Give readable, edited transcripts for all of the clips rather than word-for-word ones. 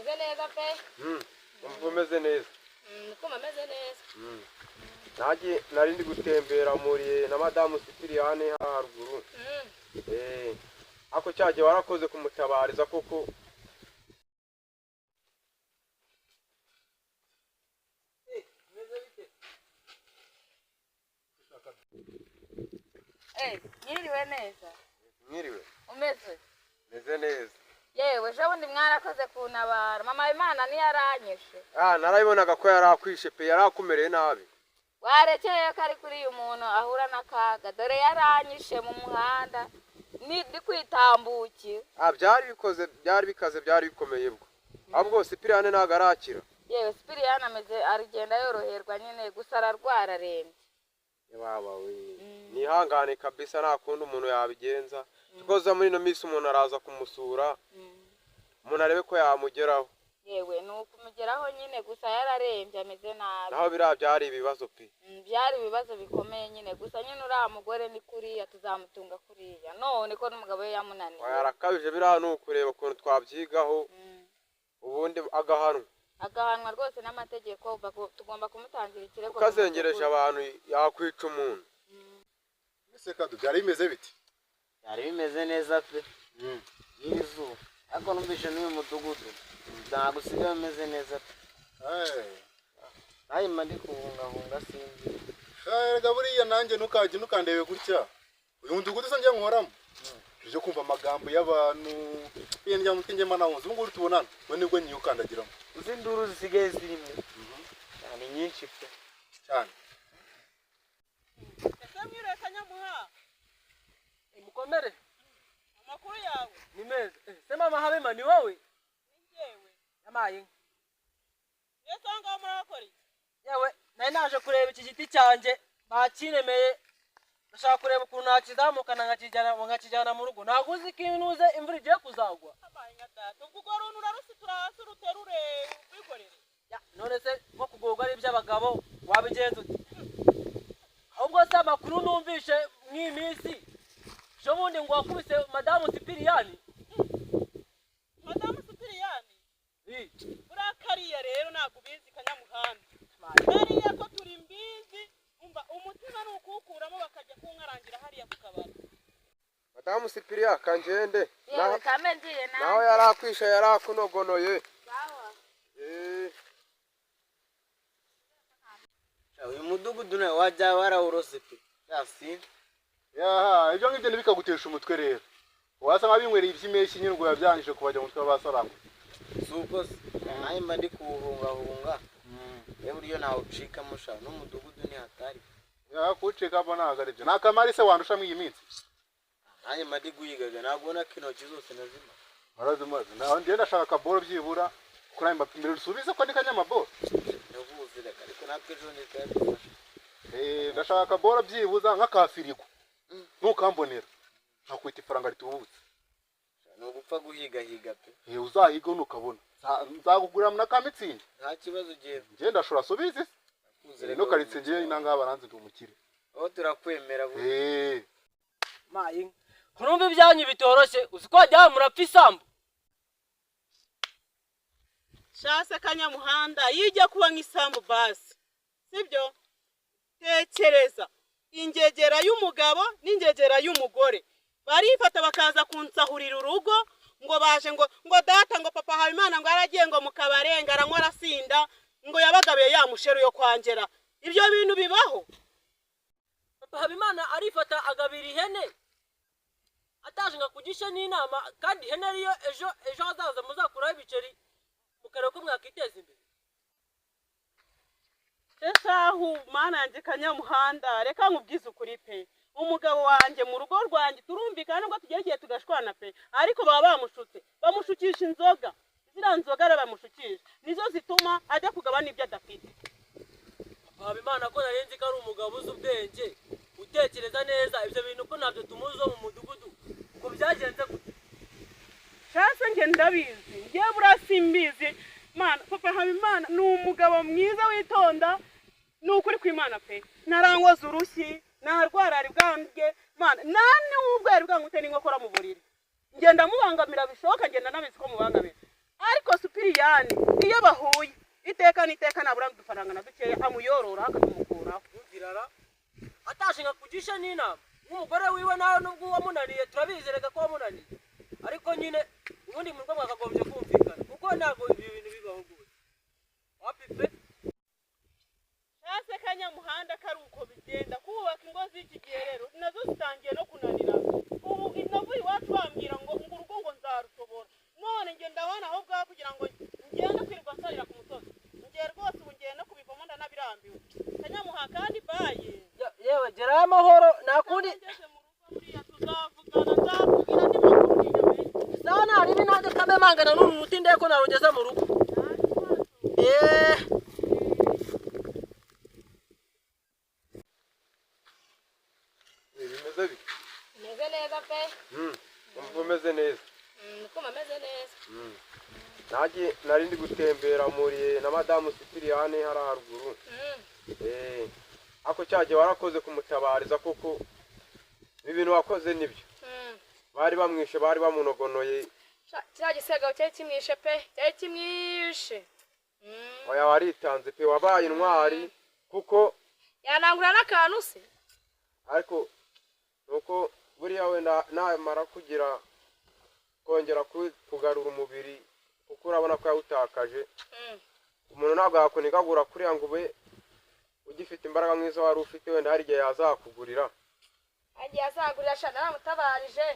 Meze neza pe. Umeze neza. Niko meze neza. Naje nari ndi gutembera muri na madamu Sipiriyane haruguru. Ako cyaje warakoze kumutabariza koko. Mwiriwe neza. Mwiriwe. Umeze? Meze neza. Yewe ejo bundi mwarakoze kuntabara. Mama Imana ntiyaranyishe. Narabibonaga ko yarakwishe pe, yarakumereye nabi. Warekeye ko ari kuri uyu muntu ahura n'akaga. Dore yaranyishe mu muhanda ndi kwitambukira. Byari bikoze, byari bikaze, byari bikomeye bwo. Ahubwo Sipiriyane ntago arakira. Yewe Sipiriyane ameze arigenda yoroherwa nyine, gusa ararwara arembye. Baba we, nihangane kabisa, nta kundi umuntu yabigenza. Tukoza muri no minsi umuntu araza kumusura, umuntu arebe ko yamugeraho. Yewe ni ukumugeraho nyine, gusa yararembye ameze nabi. Naho biriya byari ibibazo pe. Byari ibibazo bikomeye nyine, gusa nyine uriya mugore ni kuriya, tuzamutunga kuriya. None ko n'umugabo we yamunaniye. Yarakabije biriya, ni ukureba ukuntu twabyigaho, ubundi agahanwa. Agahanwa rwose n'amategeko, tugomba kumutangira ikirego. Ukazengereje abantu yakwica umuntu. Ese kadu byari bimeze biti? Byari bimeze neza pe. Iri zuba. Ariko numvise n'uyu mudugudu ntabwo usigaye umeze neza pe. Nawe mba ndi kuhungahunga sinzi. Erega buriya nanjye ntukajye ntukandebe gutya. Uyu mudugudu se njye nkoramo. Uje kumva amagambo y'abantu, njya mutwe njye manahunze. Ubu ngubu tubonana, we nibwo nyiyukandagiramo. Uzi induru zisigaye zirimo ni nyinshi pe cyane. Ese mwiriwe Kanyamuha? Mukomere. Amakuru yawe ni meza. Se mama Habima ni wowe? Ni njyewe. Yamaye inka. Ese aho ngaho murakora iki? Yewe nari naje kureba iki giti cyanjye bakinemeye, ndashaka kureba ukuntu nakizamukana nkakijyana mu rugo. Ntabwo uzi ko inuze imvura igiye kuzagwa. Amaye nka data, ubwo urwo runtu urarusitura hasi uruterure urwikorere. None se nko kugorwa ari iby'abagabo wabigenza ute? Ahubwo se amakuru numvishe mw'iyi minsi, ejo bundi ngo wakubise madamu Sipiriyani. Madamu Sipiriyani? Buriya kariya rero ntabwo ubizi Kanyamuhanda. Kariya ko turi mbizi, umva umutima ni ukuwukuramo bakajya kuwunkarangira hariya ku kabari. Madamu Sipiriya kangende. Yewe kambe ngiye nanjye. Naho yarakwishe yarakunogonoye. Sawa. Uyu mudugudu nawe wajya warawurose pe. Yasi. Yaha, ibyo ngibyo ntibikagutesha umutwe rero. Wasa nk'abinywereye iby'impeshyi nyine ubwo yabyangije kubajya mu mutwe w'abasarangwa. Si uko se, nanjye mba ndi kuwuhungahunga. Yewe buryo ntawucikamo sha, n'umudugudu ni hatari. Kuwucikamo ntabwo ari byo. Nta kamari se wandusha muri iyi minsi? Nanjye mba ndi guhigaga, ntabwo ubona ko intoki zose nazimaze. Warazimaze. Naho njye ndashaka akaboro byibura, kuko nanjye mbapimira usubize ko ndi kanyamaboro. Ndavuze reka, ariko natwe ejo ntitwayadufasha. Ndashaka akaboro byibuza nk'aka firigo. Ntukambonera nkakwita ifaranga ritubutse. Ni ugupfa guhigahiga pe. Uzahiga nukabona. Nzakugurira na ka mitsingi. Nta kibazo ugiye. Njye ndashobora subize. No karitse ngiye inanga baranze ndi umukire. Aho turakwemera bu. Maye inka. Kurumva ibyanyu bitoroshye, uzi ko wajya murapfa isambu. Shase Kanyamuhanda yijya kuba nk'isambu basi. Sibyo? Tekereza ingegera y'umugabo n'ingegera y'umugore barifata bakaza kunsahurira urugo, ngo baje ngo data ngo papa Habimana ngo aragiye ngo mu kabare ngo aranywa arasinda, ngo yabagabiye ya musheru yo kwangera. Ibyo bintu bibaho? Papa Habimana arifata agabira ihene ataje nka kugisha n'inama, kandi ihene ariyo ejo hazaza muzakuraho ibiceri mukareba ko mwakiteza imbere. Esahu mana yanjye Kanyamuhanda, reka nkubwize ukuri pe. Umugabo wanjye mu rugo rwanjye turumvikana nubwo tugiye tugashwana pe, ariko baba bamushutse, bamushukisha inzoga. Ziriya nzoga rero bamushukisha nizo zituma ajya kugabana ibyo adafite. Habimana ko nari nzi ko ari umugabo uzi ubwenge utekereza neza, ibyo bintu ko ntabyo tumuzi mu mudugudu, ngo byagenze gute? Shase njye ndabizi, njye buriya simbizi. Mana, papa Habimana ni umugabo mwiza witonda, ni ukuri kw'Imana pe. Narangoza urushyi, narwara bwanjye, Mana, nani ubwo yari bwangute n'inkokora mu buriri. Ngenda mubangamira bishoboka, ngenda nabizi ko mubangamira. Ariko Supiriyani Sipiriyani iyo bahuye iteka n'iteka nabura udufaranga na dukeya amuyorora akatumukuraho. Yumvirara atashinga kugisha n'inama nk'umugore wiwe nawe nubwo wamunaniye turabizereka ko wamunaniye, ariko nyine ubundi mu rugo mwakagombye kumvikana kuko ntabwo ibi bintu bibaho rwose. Wapi pe? Shase Kanyamuhanda kari uko bigenda kubaka ingo z'iki gihe rero nazo zitangiye no kunanira. Ubu navuye iwacu bambwira ngo ngo urugo ngo nzarushobora, none nge ndabona aho bwa kugira ngo ngende kwirirwa nsarira ku musozi. Ngiye rwose ubu ngiye no kubivamo ndanabirambiwe. Kanyamuha kandi baye. Yewe gerayo amahoro nta kundi. Ngeze mu rugo buriya tuzavugana, nzakubwira andi makuru niyamenye. Sawa nta ribi nanjye kambe mangana n'uru ruti ndebe ko narugeza mu rugo. Eee Bimeze bite? Meze neza pe. Umva umeze neza? Ndumva meze neza. Nanjye nari ndi gutembera muriye na madamu Sipiriyane hariya haruguru. Ako cyagihe warakoze kumutabariza koko, ibi bintu wakoze nibyo. Bari bamwishe, bari bamunogonoye. Kiriya gisego cyari kimwishe pe, cyari kimwishe. Oya waritanze pe, wabaye intwari kuko yanangura n'akantu se. Ariko nuko buriya wenda namara kugira kongera kugarura umubiri kuko urabona ko yawutakaje. Umuntu ntabwo yakunigagura kuriya ngo ube ugifite imbaraga nk'izo wari ufite, wenda hari igihe yazakugurira. Agiye azagurira sha, naramutabarije.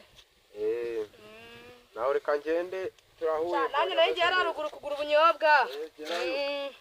Nawe reka ngende turahuye. Nanjye nayo ngiye haruguru kugura ubunyobwa. Gerayo.